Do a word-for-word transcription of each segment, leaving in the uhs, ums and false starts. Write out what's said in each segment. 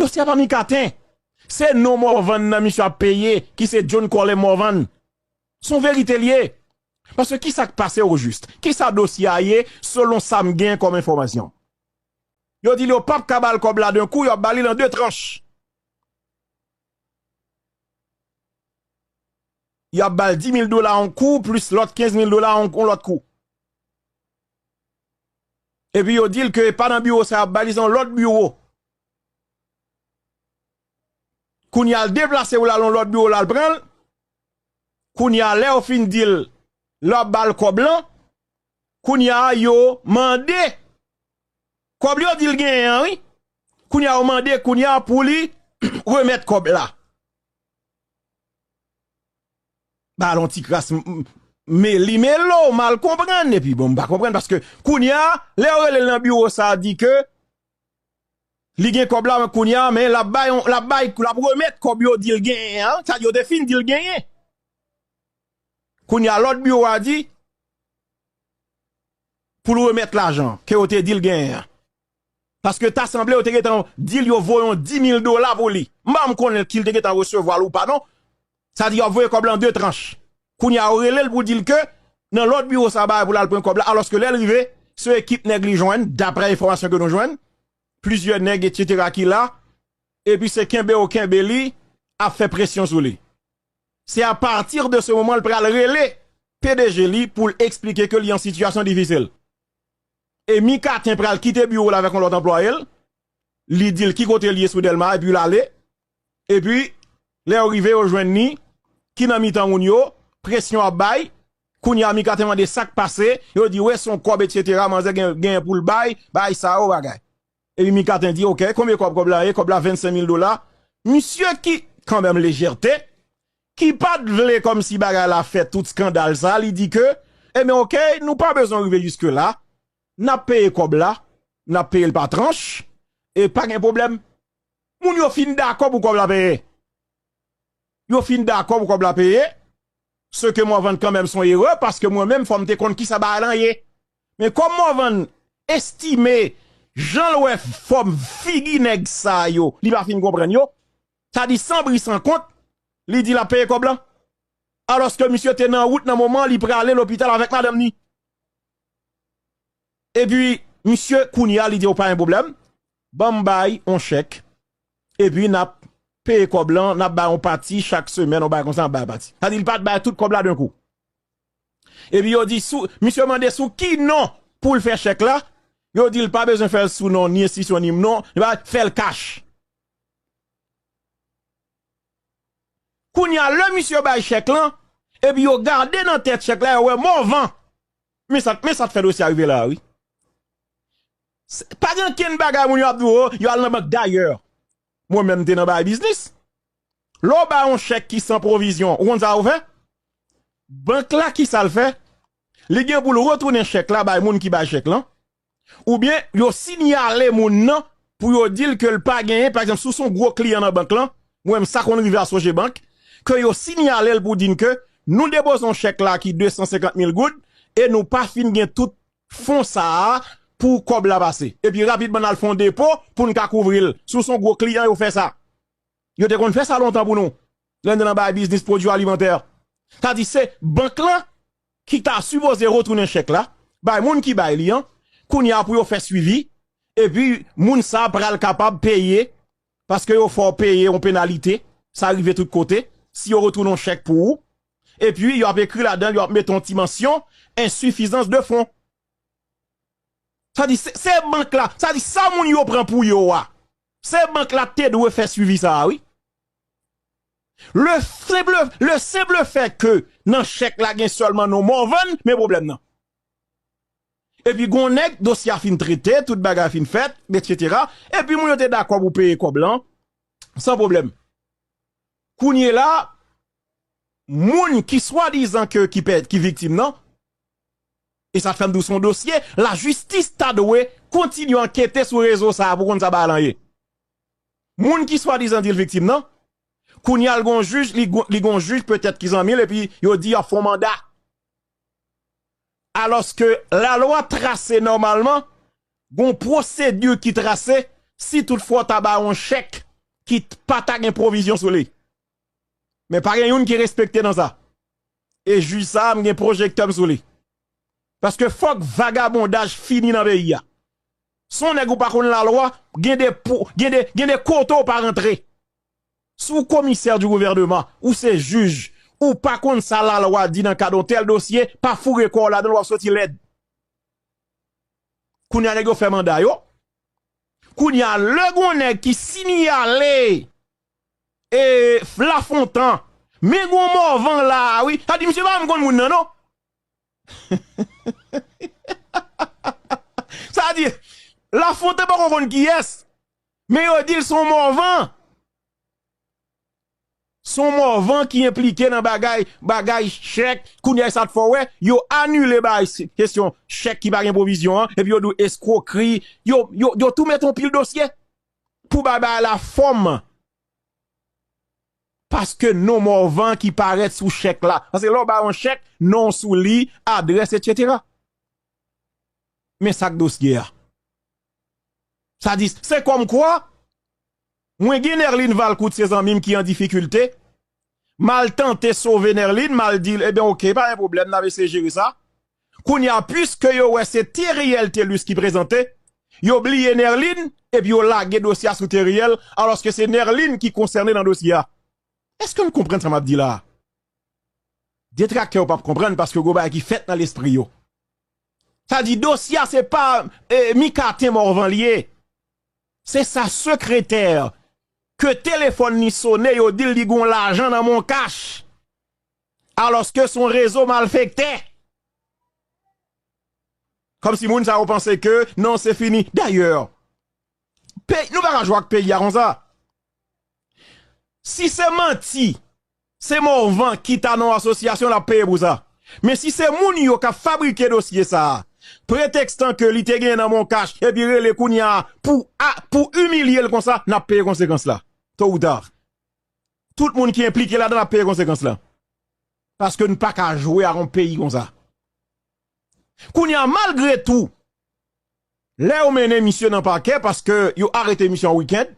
Dosye a pa Micatin. Se non Morvan nan misye ap peye, ki se John Colem Morvan. Se yon verite l ye. Paske kisa k pase ojis? Kisa dosye a ye, selon sa m gen kòm enfòmasyon? Yo di l yo p ap ka ba l kòb la de kou, y ap ba li l an de tranch. Y ap ba l dis mil dola yon kou, plis lòt kenz mil dola yon, yon lòt kou. Epi yo di l ke e pa nan biwo sa y ap ba li, se yon lòt biwo. Kounye a l deplase pou l al yon lòt biwo, l al pran l. Kounye a lè yo fin di l, lè yo ap ba l kòb lan, kounye a yo mande kòb li yo di l genyen an, wi. Kounye a yo mande, kounye a pou li remèt kòb la. Ba l yon ti kras m- m- meli melo, mal konprann, epi bon, m pa konprann, paske kounye a, lè yo rele l nan biwo sa a, di ke li gen kòb la, men kounye a, men l ap bay, yon- l ap bay, l ap remèt kòb yo di l genyen an, sa yo te fin di l genyen. Kounye a, lòt biwo a di, pou l remèt lajan ke yo te di l genyen an. Paske ta sanble yo te gentan di l yo voye yon dis mil dola pou li. M pa konn ki l te gentan resevwa l ou pa non. Sa di y ap voye kòb lan de tranch. Kounye a, yo rele l pou di l ke nan lòt biwo sa bagay pou l al pran kòb la, alòske lè l rive, se ekip nèg li jwenn, daprè enfòmasyon ke nou jwenn, plizyè nèg, etsetera, ki la, epi se kenbe yo kenbe li, ap fè presyon sou li. Se apati de se moman l pral rele P D G li pou l eksplike ke li an sitiyasyon difisil. E Micatin pral kite biwo l avèk yon lòt anplwaye l, li di l ki kote l ye sou Dèlma, epi l ale. Epi, lè yo rive, yo jwenn li, ki nan mitan moun yo, presyon ap bay. Kounye a, Micatin mande sa k pase, yo di, wè, se yon kòb, etsetera, manzè gen, gen pou l bay, bay sa yo, bagay. Epi Micatin di, ok, konbyen kòb kòb la ye? Kòb la vennsenk mil dola. Misye ki, kanmenm lejète, ki pa t vle kòmsi bagay la fè tout eskandal sa, li di ke, ebyen, ok, nou pa bezwen rive jiske la, n ap peye kòb la, n ap peye l pa tranch, e pa gen pwoblèm. Moun yo fin dakò pou kòb la peye. Yo fin dakò pou kòb la peye. Se ke Morvan kanmenm se yon erè, paske mwen menm fò m te konn kisa bagay lan ye. Men kòm Morvan estime jan l wè fòm figi nèg sa yo, li pa fin konprann yo. Sa di san bri san kont, li di l ap peye kòb lan. Alòske misye te nan wout nan moman li prale lopital avèk madanm ni. Epi, misye, kounye a, li di, "Yo, pa gen pwoblèm. Ban m bay yon chèk. Epi, n ap peye kòb lan, n ap bay yon pati chak semèn, yon bagay konsa, n ap bay yon pati." Sa di, li pa t bay tout kòb la de kou. Epi, yo di, sou, misye mande sou ki non pou l fè chèk la. Yo di, l pa bezwen fè l sou non, ni enstitisyon, ni non, li pa fè l kach. Kounye a, lè misye bay chèk lan, epi yo gade nan tèt chèk la, yo wè Morvan. Men sa, men sa t fè dosye a rive la a, wi. Se- Pa gen ankenn bagay moun yo ap di w, yo al nan bank. Dayè, mwen menm m te nan bay biznis. Lè w bay yon chèk ki san pwovizyon, ou konn sa yo fè? Bank la, ki sa l fè? Li gen pou l retounen chèk la bay moun ki bay chèk lan. Oubyen yo siyale moun nan pou yo di l ke l pa genyen, pa egzanp, si w se yon gwo kliyan nan bank lan, mwen menm sa konn rive a Sogebank, ke yo siyale l pou di n ke nou depoze yon chèk la ki de san senkant mil goud e nou pa fin gen tout fon sa a pou kòb la pase. Epi rapidman n al fè yon depo pou n ka kouvri l. Si w se yon gwo kliyan, yo fè sa. Yo te konn fè sa lontan pou nou. Lè n te nan bay biznis pwodui alimantè. Sa di se bank lan ki ta sipoze retounen chèk la, bay moun ki bay li an, kounye a pou yo fè swivi, epi moun sa pral kapab peye, paske yo fè w peye yon penalite, sa rive tout kote, si yo retounen yon chèk pou ou, epi yo ap ekri ladan l, yo ap mete yon ti mansyon, ensifizans de fon. Sa di, se, se bank la, sa di sa moun yo pran pou yo a. Se bank la te dwe fè swivi sa a, wi. Le simple, le simple fait que nan chèk la gen sèlman non Morvan, men pwoblèm nan. Epi gon nèg, dosye a fin trete, tout bagay fin fèt, etsetera. Epi moun yo te dakò pou peye kòb lan, san pwoblèm. Kounye la, moun ki swadizan ke ki pè, ki viktim nan, e sa fè m di w se yon dosye, lajistis ta dwe kontinye ankete sou rezo sa a pou konn sa bagay lan ye. Moun ki swadizan di l viktim nan, kounye a l gon jij, li gon, li gon jij petèt ki zanmi l, epi yo di y ap fè yon manda. Alòske lalwa trase nòmalman, gon pwosedi ki trase, si toutfwa w ta bay yon chèk ki t-, pa ta gen pwovizyon sou li. Men pa gen youn ki respekte nan sa. E jij sa a, m gen pwojektè m sou li. Paske fòk vagabondaj fini nan peyi a. Si w nèg ou pa konn lalwa, gen de pou, gen de, gen de kote w pa rantre. Si w komisè di gouvèneman, ou se jij, ou pa konn sa lalwa di nan kad yon tèl dosye, pa foure kò w ladan l, w ap soti lèd. Kounye a nèg yo fè manda yo. Kounye a lè gon nèg ki sinyale e Lafontan, men gon Mòvan la a wi. Sa di misye pa menm konn moun nan non. Sa di Lafontan poko konn kiyès. Men yo di l se yon Mòvan. Se yon Mòvan ki enplike nan bagay, bagay chèk. Kounye a sa t fè w wè, yo anile bagay s-, kesyon chèk ki pa gen pwovizyon an, epi yo di w eskwokri. Yo, yo, yo tou mete yon pil dosye pou bay bagay la fòm. Paske non Mòvan ki parèt sou chèk la. Paske lè w bay yon chèk, non w sou li, adrès, etsetera. Men sa k dosye a. Sa di, se kòmkwa, mwen gen Nerline Valcourt, se zanmi m ki an difikilte. M al tante sove Nerline, m al di l, ebyen, oke, pa gen pwoblèm, n ap eseye jere sa. Kounye a, piske yo wè se Theriel Thelus ki prezante, yo bliye Nerline, epi yo lage dosye a sou Theriel, alòske se Nerline ki konsène nan dosye a. Èske n konprann sa m ap di la a? Detraktè yo p ap konprann paske gon bagay ki fèt nan lespri yo. Sa di dosye a se pa, eh, Micatin Morvan li ye. Se sa sekretè ke telefòn li sonnen, yo di l li gon lajan nan Moncash. Alòske se yon rezo malfektè. Kòmsi moun sa yo panse ke non, se fini. Dayè, pe-, nou pa ka jwe ak peyi a konsa. Si se manti, se Morvan ki ta nan asosyasyon l ap peye pou sa. Men si se moun yo k ap fabrike dosye sa a, pretekstan ke li te genyen nan Moncash, epi rele kounye a pou, a, pou imilye l konsa, n ap peye konsekans la. To ou ta. Tout moun ki enplike ladan l ap peye konsekans la. Paske n pa ka jwe ak yon peyi konsa. Kounye a, malgre tou, lè yo mennen misye nan pakè, paske yo arete misye yon wikenn,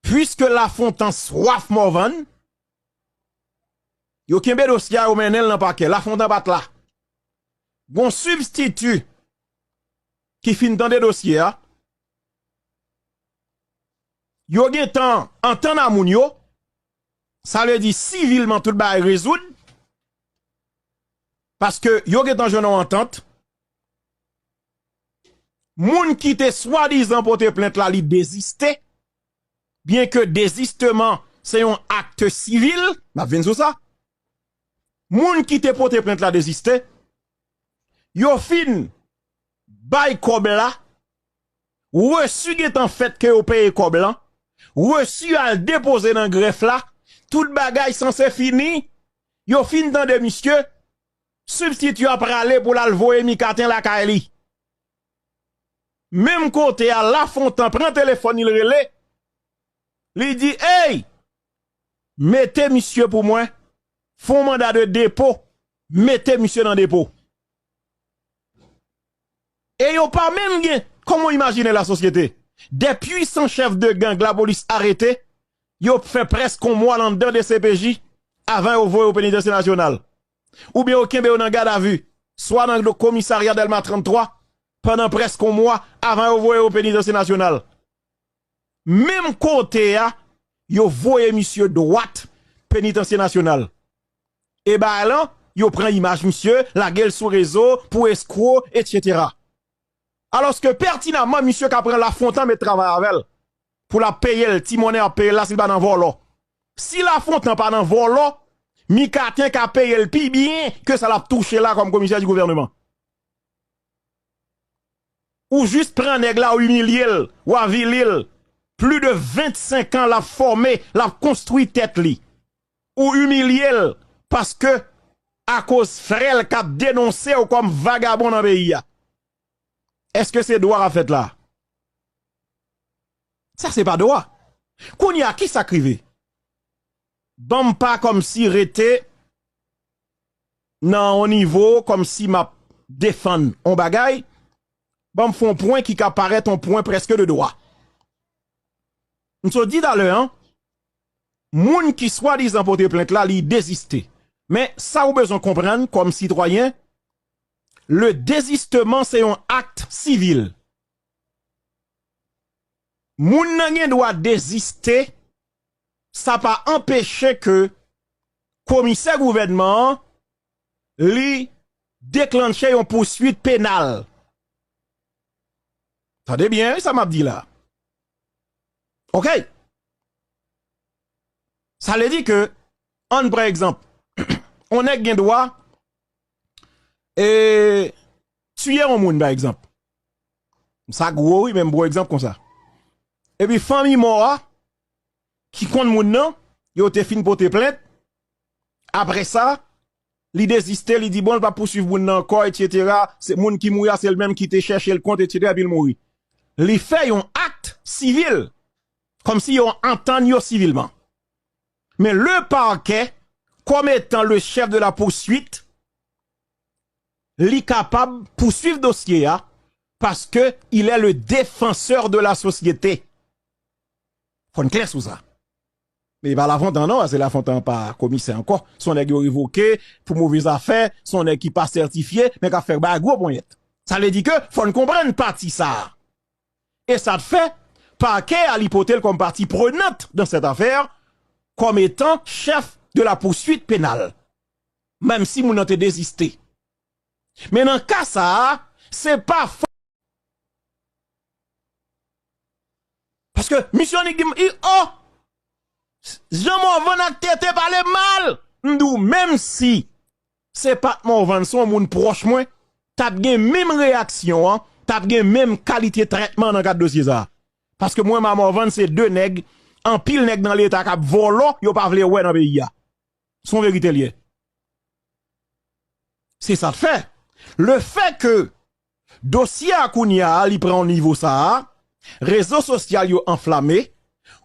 piske Lafontan swaf Morvan, yo kenbe dosye a, yo mennen l nan pakè. Lafontan pa t la. Gon sibstiti ki fin tande dosye a, yo gentan antann a moun yo, sa vle di sivilman tout bagay rezoud, paske yo gentan jwenn yon antant. Moun ki te swadizan pote plent la, li deziste, byenke dezisteman se yon akte sivil, m ap vin sou sa. Moun ki te pote plent la deziste, yo fin bay kòb la, resi gentan fèt ke yo peye kòb lan, resi al depoze nan grèf la, tout bagay sanse fini, yo fin tande misye, sibstiti a prale pou l al voye Micatin lakay li. Menm kote a, Lafontan pran telefòn li, l rele, li di, ey, mete misye pou mwen, fè yon manda de depo, mete misye nan depo. E yo pa menm gen, kòman w imajine lasosyete? De pwisan chèf de gang lapolis arete, yo fè prèske yon mwa anndan D C P J avan yo voye yo Penitansye Nasyonal. Oubyen yo kenbe yo nan gadavi, swa nan komisarya Dèlma tranntwa, pandan prèske yon mwa avan yo voye yo Penitansye Nasyonal. Menm kote a, yo voye misye dwat Penitansye Nasyonal. E bagay lan, yo pran imaj misye, lage l sou rezo pou eskwo, etsetera. Alòske pètinaman, misye ka pran Lafontan met travay avè l. Pou l ap peye l, ti monnen ap peye l la si l pa nan vòlò. Si Lafontan pa nan vòlò, Micatin ka peye l pi byen ke sa l ap touche la kòm komisè di gouvèneman. Ou jis pran nèg la, ou imilye l, ou avili l. Plis de vennsenk an l ap fòme, l ap konstwi tèt li. Ou imilye l paske akoz frè l k ap denonse w kòm vagabon nan peyi a. Èske se dwa k ap fèt la? Sa se pa dwa. Kounye a, kisa k rive? Ban m pa kòmsi rete nan yon nivo kòmsi m ap defann yon bagay. Ban m fè yon pwen ki ka parèt yon pwen prèske de dwa. M sot di talè an, moun ki swadizan pote plent la, li deziste. Men sa ou bezwen konprann kòm sitwayen, le dezistman se yon akt sivil. Moun nan gen dwa deziste, sa pa anpeche ke komisè gouvènman an, li deklanche yon pouswit penal. Tande byen, wi, sa m ap di la. Oke? Sa vle di ke, ann pran egzanp, yon nèg gen dwa, e, tiye yon moun, pa egzanp. Sa gwo, wi, men m pran egzanp konsa. Epi fanmi mò a, ki konn moun nan, yo te fin pote plent. Apre sa, li deziste, li di, bon, l p ap pouswiv moun nan ankò, etsetera. Se moun ki mouri a, se l menm ki te chèche l kont, etsetera, epi l mouri. Li fè yon akt sivil, kòmsi yo antann yo sivilman. Men le parquet, comme étant le chef de la poursuite, li kapab pouswiv dosye a, paske il est le défenseur de la société. Fò n klè sou sa. Men e pa Lafontan non, se Lafontan pa komisè ankò. Se yon nèg yo revoke pou move zafè, se yon nèg ki pa sètifye, men k ap fè bagay gwo ponyèt. Sa vle di ke fò n konprann pati sa a. E sa t fè, pakè a li pote l kòm partie prenante dans cette affaire, comme étant chef de la poursuite pénale. Menm si moun nan te deziste. Men nan ka sa a, se pa fò. Paske misye annik di m, i, oh, Jean Morvan ak T T pale mal. M di w, menm si se pa t Morvan, se yon moun pwòch mwen, t ap gen menm reyaksyon an, t ap gen menm kalite trètman nan kad dosye sa a. Paske mwen, m a Morvan, se de nèg, anpil nèg nan Leta k ap vòlò, yo pa vle wè nan peyi a. Se yon verite l ye. Se sa k fè. Le fè ke dosye a kounye a, li pran yon nivo sa a, rezo sosyal yo anflame,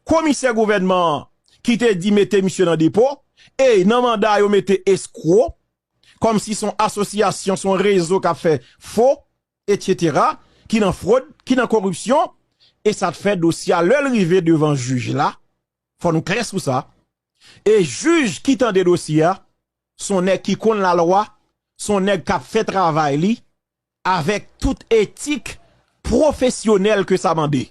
komisè gouvènman an ki te di mete misye nan depo, e nan manda yo mete eskwo, kòmsi se yon asosyasyon, se yon rezo k ap fè fo, etsetera, ki nan fwod, ki nan koripsyon, e sa t fè dosye a, lè l rive devan jij la, fò nou klè sou sa, e jij ki tande dosye a, se yon nèg ki konn lalwa, se yon nèg k ap fè travay li avèk tout etik pwofesyonèl ke sa mande.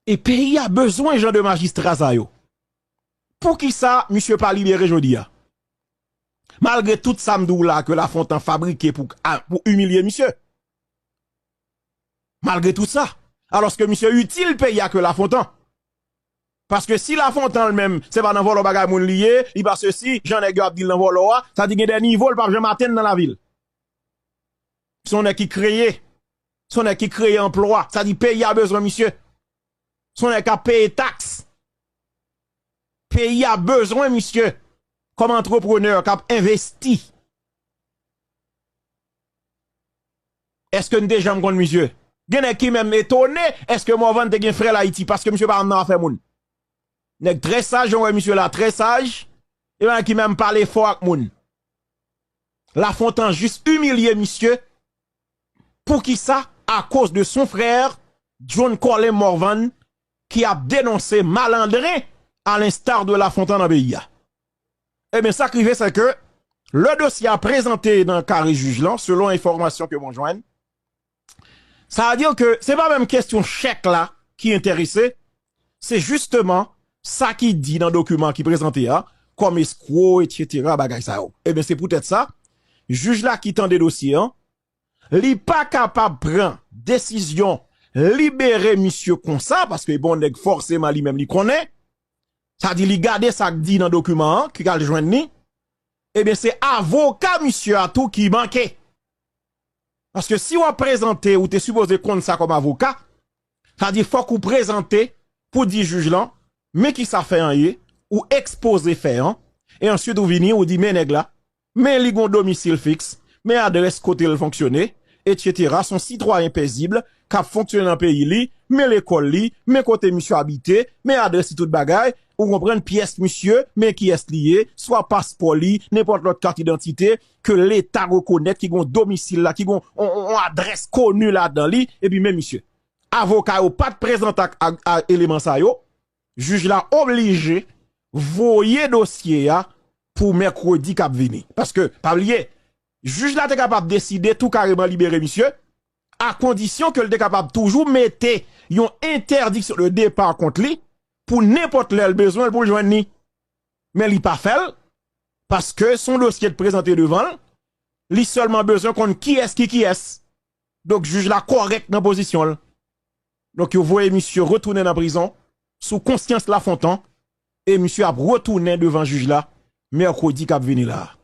E peyi a bezwen jan de majistra sa yo. Poukisa misye pa libere jodi a? Malgre tout sa m di w la ke Lafontan fabrike pou, a, pou imilye misye. Malgre tout sa. Alòske misye itil peyi a ke Lafontan. Paske si Lafontan li menm, se pa nan vòlò bagay moun li ye, li pa sesi, jan nèg yo ap di l nan vòlò a, sa di gen de nivo l p ap janm atenn nan lavi l. Se yon nèg ki kreye. Se yon nèg ki kreye anplwa. Sa di peyi a bezwen misye. Se yon nèg k ap peye taks. Peyi a bezwen misye kòm antreprenè k ap envesti. Èske n te janm konn misye? Gen nèg ki menm etone, èske Morvan te gen frè l Ayiti, paske misye pa janm nan afè moun. Nèg trè saj, jan w wè misye la, trè saj, e pa nèg ki menm pale fò ak moun. Lafontan jis imilye misye. Poukisa? Akoz de son frère, John Colin Morvan, ki ap denonse malandren, à l'instar de Lafontan nan peyi a. Ebyen, sa k rive, se ke lè dosye a prezante nan kare jij lan, selon enfòmasyon ke mwen jwenn, sa vle di ke se pa menm kesyon chèk la ki enterese, se jisteman sa ki di nan dokiman ki prezante a, kòm eskwo, etsetera, bagay sa yo. Ebyen, se poutèt sa, jij la ki tande dosye an, li pa kapab pran desizyon libere misye konsa, paske bon nèg fòseman li menm li konnen, sa di li gade sa k di nan dokiman an, ki al jwenn li, ebyen se avoka misye a tou ki manke. Paske si w ap prezante, ou te sipoze konn sa kòm avoka, sa di fòk ou prezante pou di jij lan, men kisa fè an ye, ou ekspoze fè an, e answit ou vini, ou di men nèg la, men li gon domisil fiks, men adrès kote l fonksyone, etsetera, se yon sitwayen pezib k ap fonksyone nan peyi li, men lekòl li, men kote misye abite, men adrès li tout bagay, ou konprann pyès misye, men kiyès li ye, swa paspò li, nenpòt lòt kat idantite, ke Leta rekonèt ki gon domisil la, ki gon on, on, on adrès koni ladan li, epi men misye. avoka yo pa t prezante ak, ak, ak eleman sa yo, jij la oblije voye dosye a pou mèkredi k ap vini. Paske, pa bliye, jij la te kapab deside tou kareman libere misye, a kondisyon ke l te kapab toujou mete yon entèdiksyon de depa kont li pou nenpòt lè l bezwen l pou l jwenn li. Men li pa fè l, paske se yon dosye k prezante devan l, li sèlman bezwen konn kiyès ki kiyès. Donk, jij la kòrèk nan pozisyon l. Donk, yo voye misye retounen nan prizon sou konsyans Lafontan, e misye ap retounen devan jij la mèkredi k ap vini la a.